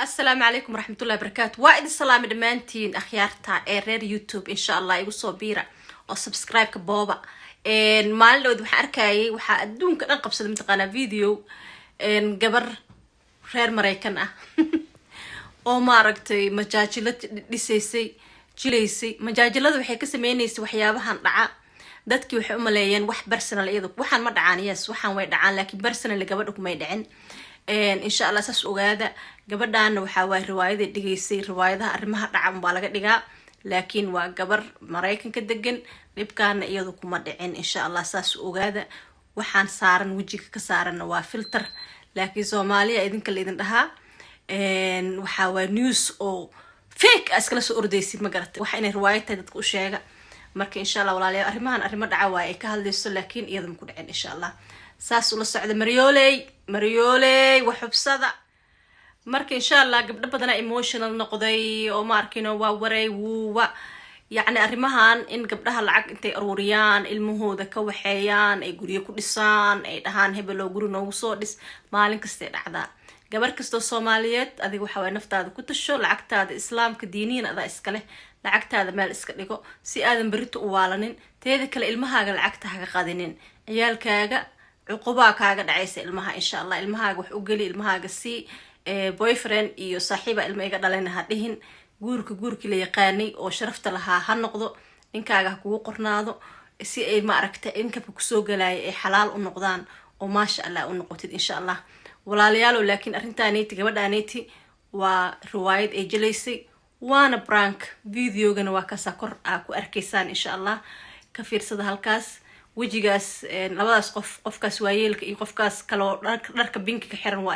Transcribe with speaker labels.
Speaker 1: Asalaamu calaykum waraxmatullahi barakaatu. Waa idin salaamay dhammaantiin akhyaarta ee reer YouTube. Insha Allah igu soo biira oo subscribe-ka booba. Maalin dhaweed waxaan arkayay, waxaa adduunka dhan qabsaday, mataqaanaa, video gabar reer Maraykan ah oo, maaragtay, majaajilo dhisaysay, jilaysay. Majaajilada waxay ka sameynaysay waxyaabahan dhaca. Dadkii waxay u maleeyeen wax personal iyada. Waxaan ma dhacaan? Yes, waxaan way dhacaan, laakiin personal gabadha kumay dhicin. Insha Allah saas ogaada. Gabadhaana waxaa waay riwaayaday dhigaysay. Riwaayadaha arrimaha dhaca unbaa laga dhigaa, laakiin waa gabar Maraykanka degan, dhibkaana iyadu kuma dhicin. Insha Allah saas ogaada. Waxaan saaran, wejiga ka saaranna, waa filter, laakiin Soomaaliya idinka la idin dhahaa waxaa waa news oo fake a iskala soo ordaysid. Ma garatay? Waxa inay riwaayad tahay dadka u sheega. Marka insha Allah, walaalayaal, arrimahan arrimo dhaca waaye ay ka hadlayso, laakiin iyada ma ku dhicin. Insha Allah saas ula socda. Maryooley, maryooley, wax xubsada. Marka insha Allah gabdho badanaa emotional noqday oo, ma arkino, waa waray wuuwa. Yacni arrimahan in gabdhaha lacag intay aruuriyaan, ilmahooda ka waxeeyaan, ay guryo ku dhisaan, ay dhahaan hebeloo guri noogu soo dhis, maalin kastay dhacdaa. Gabar kastoo Soomaaliyeed, adiga waxa waye naftaada ku tasho. Lacagtaada Islaamka diiniyan adaa iskaleh. Lacagtaada meel iska dhigo si aadan berito u waalanin. Teeda kale, ilmahaaga lacagta haga qadinin. Ciyaalkaaga cuqubaa kaaga dhacaysa ilmaha. Insha Allah ilmahaaga wax u geli, ilmahaaga sii. Boyfriend iyo saaxiiba ilma iga dhalina ha dhihin. Guurka guurkii la yaqaanay oo sharafta lahaa ha noqdo. Ninkaaga ha kugu qornaado si ay, maaragta, inkabka kusoo galaya ay xalaal u noqdaan oo maasha Allah u noqotid, insha Allah, walaalayaalo. Laakiin arrintaaneti, gabadhaaneti, waa riwaayad ay jelaysay, waana prank. Videogana waa kaasaa kor aa ku arkaysaan. Insha Allah ka fiirsada halkaas wejigaas labadaas qof, qofkaas waayeelka iyo qofkaas kaloo dharka pinki ka xiran waa.